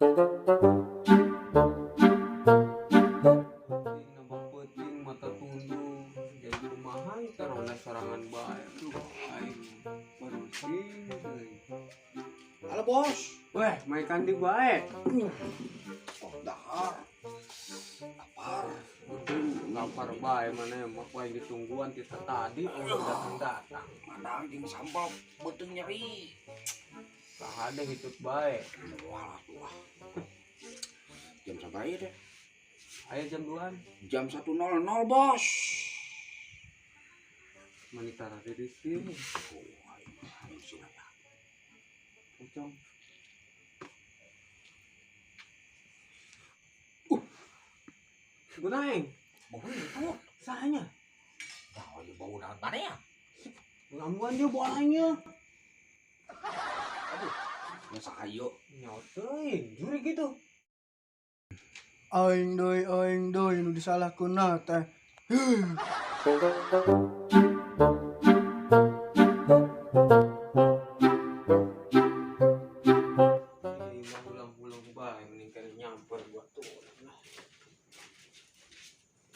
Nambah peuting mata tunduh jadi kumaha karena sorangan bae. Aduh, aing pusing euy. Halo bos. Weh, main kandi bae. Oh, dahar. Lapar. Lapar bae mana mah aing ditungguan ti tadi oh datang-datang. Mana jeung sambal beuteung nyeri. Saha deh hitut bae. Walah tuh. Jam sabaraha ieu teh? Aya jam 2-an. Jam 1.00 bos. Manitara di sini. Oh, aing sih ya. Pocong. Gunaing. Bau itu. Sahanya. Nah, ieu bau naon mana ya? Gangguan dia bau aingnya. Aduh, nya saha ieu? Nyaut teuing, juri gitu. Aing deui nu disalahkeunna teh. Ini mah ulang-ulang bae mending kali nyamper buat tuh lah.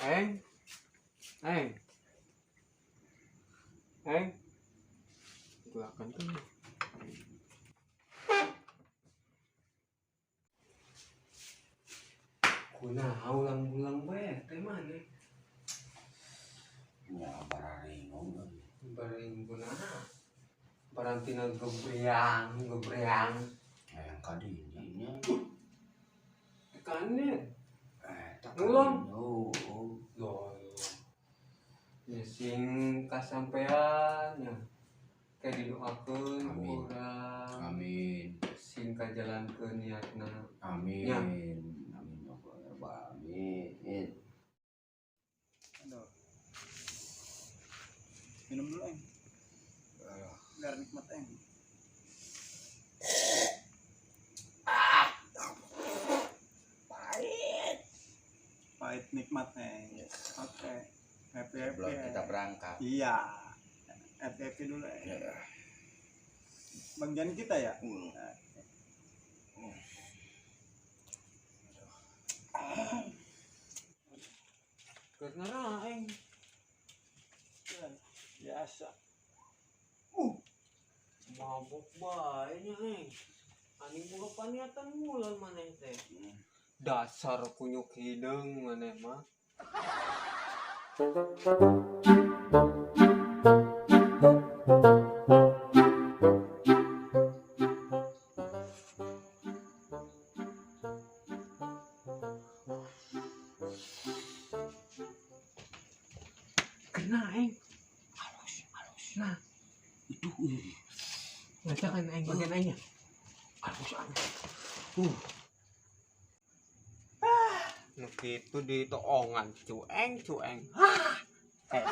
Eng. Eng. Eng. Gelakan tuh. Kunaha ulang-ulang bae teh maneh? Nya bararingung euy. Baring kunaha? Barantina gebreang, gebreang. Hayang ka dinya nya. Kane. Eh, tak Ngulon. Oh, oh. Loh. Ya sing kasampean nya. Kayak didoakeun ku Amin. urang. Amin. Sing kajalankeun niatna. Amin. Ya. Amin ya Allah ya Rabbal alamin. Aduh. Minum dulu, Eng. Biar nikmat, Eng. Pahit. Pahit nikmat, Eng. Oke. Happy happy. Sebelum kita berangkat. Iya. Happy happy dulu, Eng. Ya. Bang Jan kita ya? Hmm. Keur ngara aing. Biasa. Mabok bae nya aing. Aning boga paniatan ngulon maneh teh. Dasar kunyuk hideung maneh mah. Kena aing. Halus, halus. Nah, Itu euy. ngacakan aing bagian aingnya. Halus, halus. Nu kitu ditoongan cueng cueng. Hah. Eh.